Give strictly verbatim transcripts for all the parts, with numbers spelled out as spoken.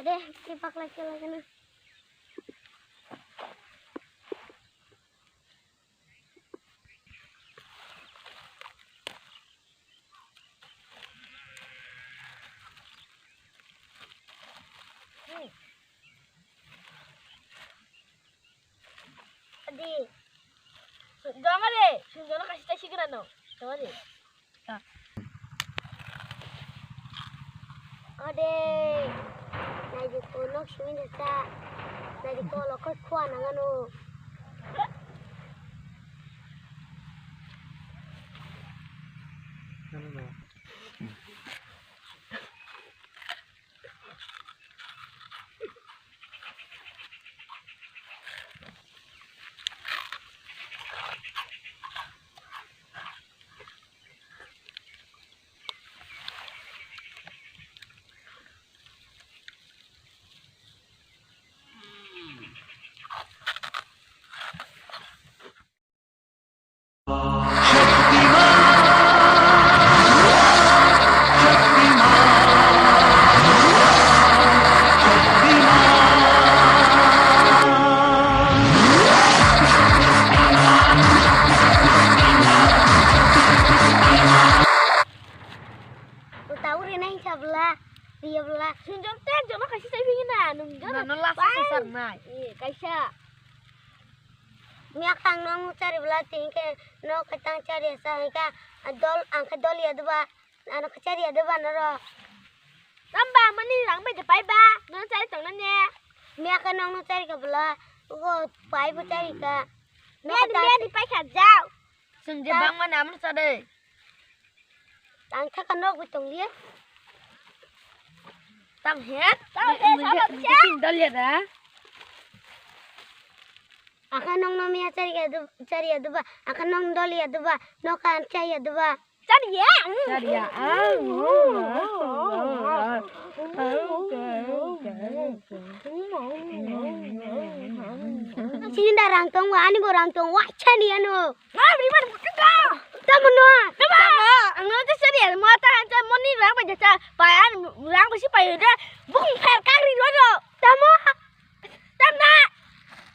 De, si pakla kela kena. Adi. Dong ade, sungjono kaisa taisi gwnano. Dong ade. Ade. Naidi ko nok simi de sa. Naidi ko lokot khua nangano. Utauri nai sabla, dia bla. Sunjom tek jono kaisa sai phingina, nung jono. Nono last pai. Sesar nai. Iya, kaisa. Miya khang nong chari bla tingke no khetang chari sa hingka dol angke dol ya deba ano khe chari ya deba noro. Tamba mani rang bai pai ba no chari tong ne. Miya khe nong no chari ka bla go pai bo chari ka. Miya di miya di pai kha jao. Sung je bang mani amno chade. Tang thaka nok bi tong liya. Tang he? Tang he, tang he. Dol ya da. Aka nong no miya chari ya du, chari ya duba. Aka nong dol ya duba. Noka chari ya duba. Chari ya. Chari ya. Sini da rang tong wa ani bo rang tong wa chani ano. Tamo no. Tamo. Ang no te serial mo ta han cha moni rang ba cha. Pai an rang ba si pai de. Bung pher kang ri ro. Tamo. Tamna.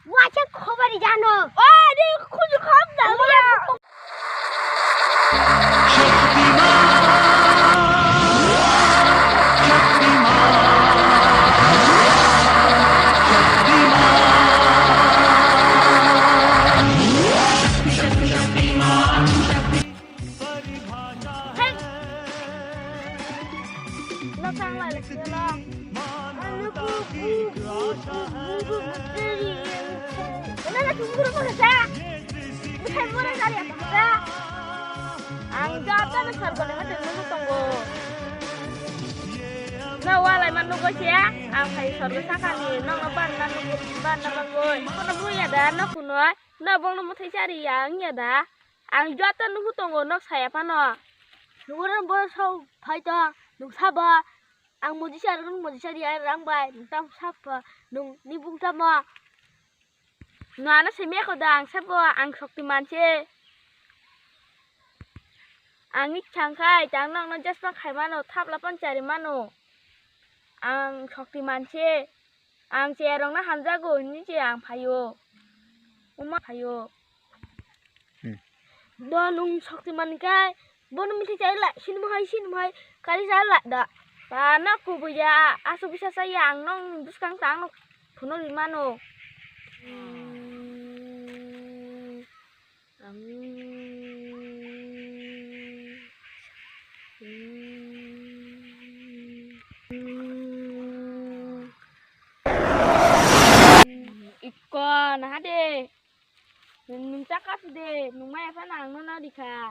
Wa cha khobari jano. O de khuju khom da. Ang joto no sorgo ni hotel nugwi tongo. No walai ma nugwi se, ang phai sorgo sakani, no no ban na nugwi, ban na bagwi. Kono buya da, no kunoi, no bongno muthai chari ya, ang ya da. Ang joto nugwi tongo, nok saya phano. Nugwi bo sok phai to, nuksa ba. Ang modi sar, nung modi sar ya, rang bai, nung tam sap, nung ni bung tamo. Nana simi ako da ang sabo ang Shaktiman se. Ang ichang khai tang nang no jasma khai mano thapla pan chari mano. Ang Shaktiman se. Ang cherong na hamjago ni se ang phayo. Uma phayo. Hmm. Do nung Shaktiman kai. Bono mithai chai la, sini mohai, sini mohai, kari chai la da. Ba, no kubuya, asu bisa saya ang nong buskang tang no, phuno rimano. Hmm, ang, hmm, hmm. Ikko, nah de. Nung chakha su de, nung maya phano ang no nari kha.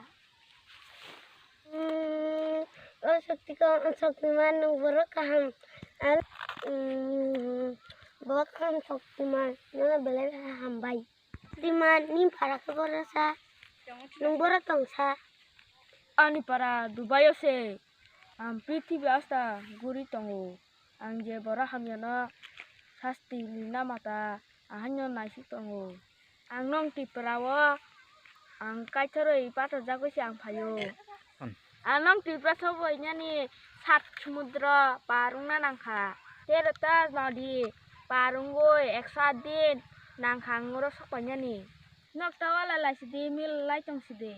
Hmm, o Shakti ko, o Shaktiman, nung borok kaham. Ang, hmm, borok kaham Shaktiman, nono belai hambai. Shaktiman, ni para khe borok sa, nung borok tong sa. Ani para Dubai o se, ang prithibi asta guri tongo. Ang je borok hamyano sasti rina mata ahaino naisik tongo. Ang nong Tripura o ang kaithorwi patorjagwi se ang phaio. Hmm. Ang nong Tripura sobo hinani sat sumudro par wngna nangkha. Tero ta nodi par wngwi ekso aat din nangkha ang oro sok painani. Nok ta wala lai sidi, mil lai tong sidi.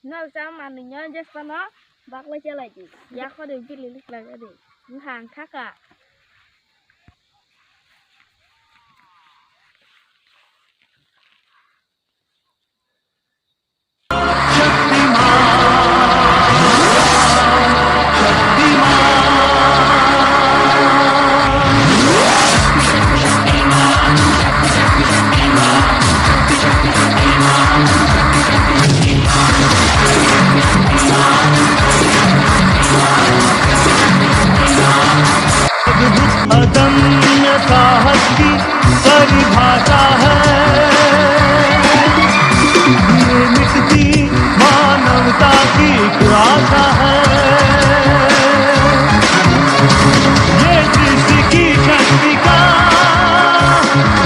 Nok cha manwi no jespa no baklai chalai di. Yakho de bili liklai di. Wngkha ang thaka. अदम्य साहस की परिभाषा है, ये मिटती मानवता की एक आशा है, ये सृष्टि की शक्ति का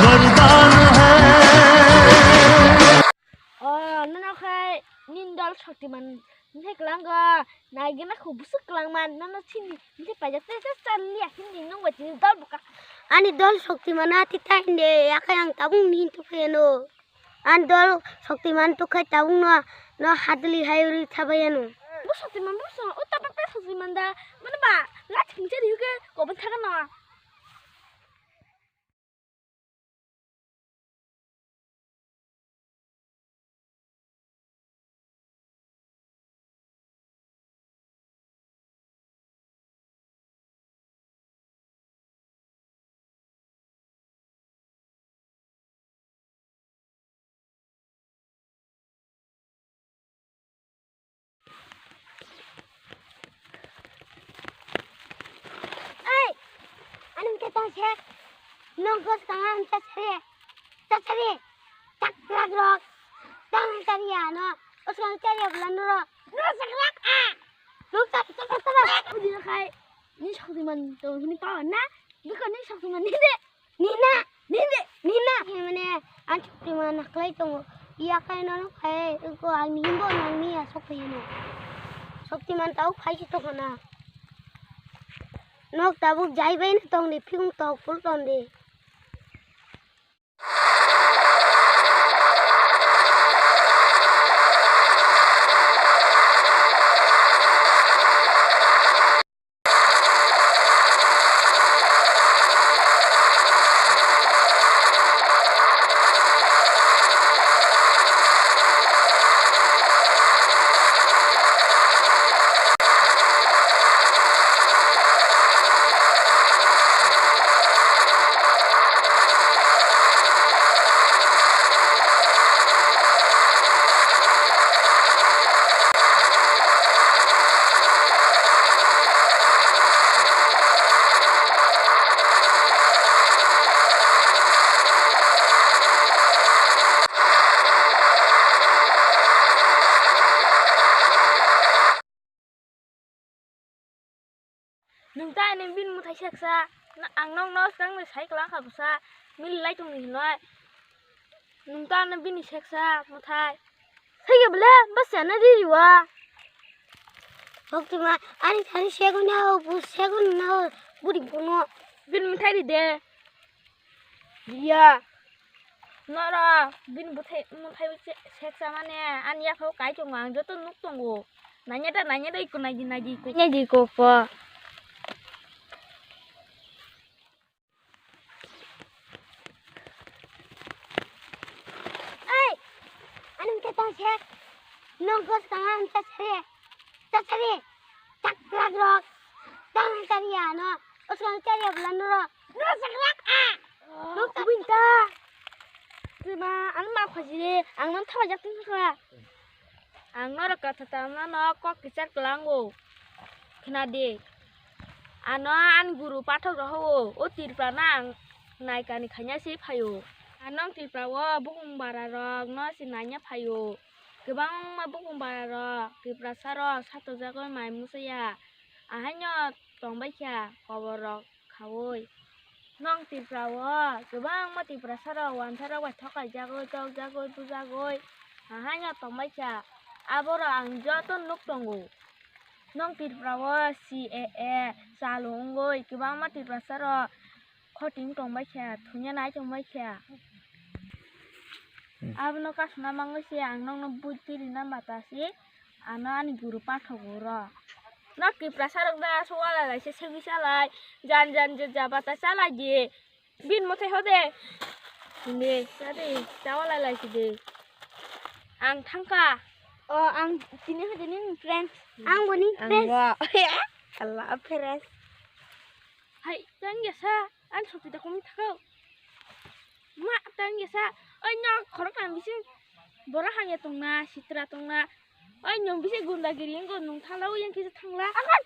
वरदान है। O, nono khai nini dol Shaktiman wngkhe kwlango, naigwna kho bwswk kwlangma, nono chini wngkhe paijak tei tei chaliya himni nwng bai tini dol bwkha. Ani dol Shaktiman a tei ta hinde, yakhai ang tabuk ni hinwi tongphaiano. Ani dol Shaktiman tongkhai tabukno, no hadwli hai rwi thabaiyano. Bo Shaktiman, bo Shaktiman, o tabuk ta Shaktiman da, mane ba, lachi hwnwi chari hwnkhe kobon thangano. Ei, ani mte tong se, nong kos kanga mte sare, ta sare, tak rak rok, tang sare ya no, os kang sare ya bulan noro, noro sak rak a, nong sak sak sak sak. Budi khai, ni Shaktiman tong hini pawan na, biko ni Shaktiman ni de. Nina, nina, nina. Mane, ang Shaktiman naklai tongo. Iya khe nono khai, ko ang ni himbo nang ni asok khe no. Shaktiman tau khai si tongkha na. Nok tabuk jai bai na tong di, phiyung tok pul tong di. Nwng ta ani bini mwthai seksa, na-, ang nokno swkang bai sai kwlangkha bwsa, mili lai tongni hinwi. Nwng ta ani bini seksa mwthai. Sai khe bwle bwsano riri o. Hoktima ani thani segwi na o, bu segwi na o, buri bono. Bini mwthai ride. Iya. Noro bini bwthai, mwthai se-, seksa mane ani yaphao kai tongo, ang joto nuk tongo. Nanya da, nanya da, iko nai di, nai di, iko. Nai di, iko, iko. Ei, ani mte tong se. Nong kos kanga mte sare. Ta sare. Tak rak rok. Tang sare ya no. Os kang sare ya bulan noro. Noro sak rak a. Nok kubin ta. Sima, ang ma khajire, ang nang thawa jak tong kha. Ang norok katha tangmano kok kichar kwlango. Khna di. Ano ani guru pathok rohao, o Tripura no ang naikani khaina se phaio. Ano Tripura o bukung bara rok no se naina phaio. Kwbangma bukung bara rok Tiprasa rok satok jagwi mai muchaya. Ahaino tongbai kha kobor rok khaui. Nong Tripura o kwbangma Tiprasa rok wansa rok bai thok khaijagwi, tokjagwi, bujagwi, ahaino tongbai kha. Aborok ang joto nuk tongo. Nong Tripura o C A A chalu wngwi kwbangma Tiprasa rok khoting tongbai kha, thunya nai tongbai kha. Hmm. Abono kasuna mangwi se ang nokno buj twi rina bata se ano ani guru pathok uro. Nok Tiprasa rok da so walai lai se segwi salai, jan jan je jabata salai di. Bin mothai hode. Hindi, sadi, tawa lalai sidi. Ang thangka. O, ang tini hode ning friends. Ang boni friends. Ang bo. Allah friends. Hai, tang ya sa, ang sopi da kumi thakau. Ma, tang ya sa, oi no, khorok ang bising. Bora hanya tongna, sitra tongna. Oi no, bising gunda giri, ngo nung thala, oi yang kisa thangla. Akan.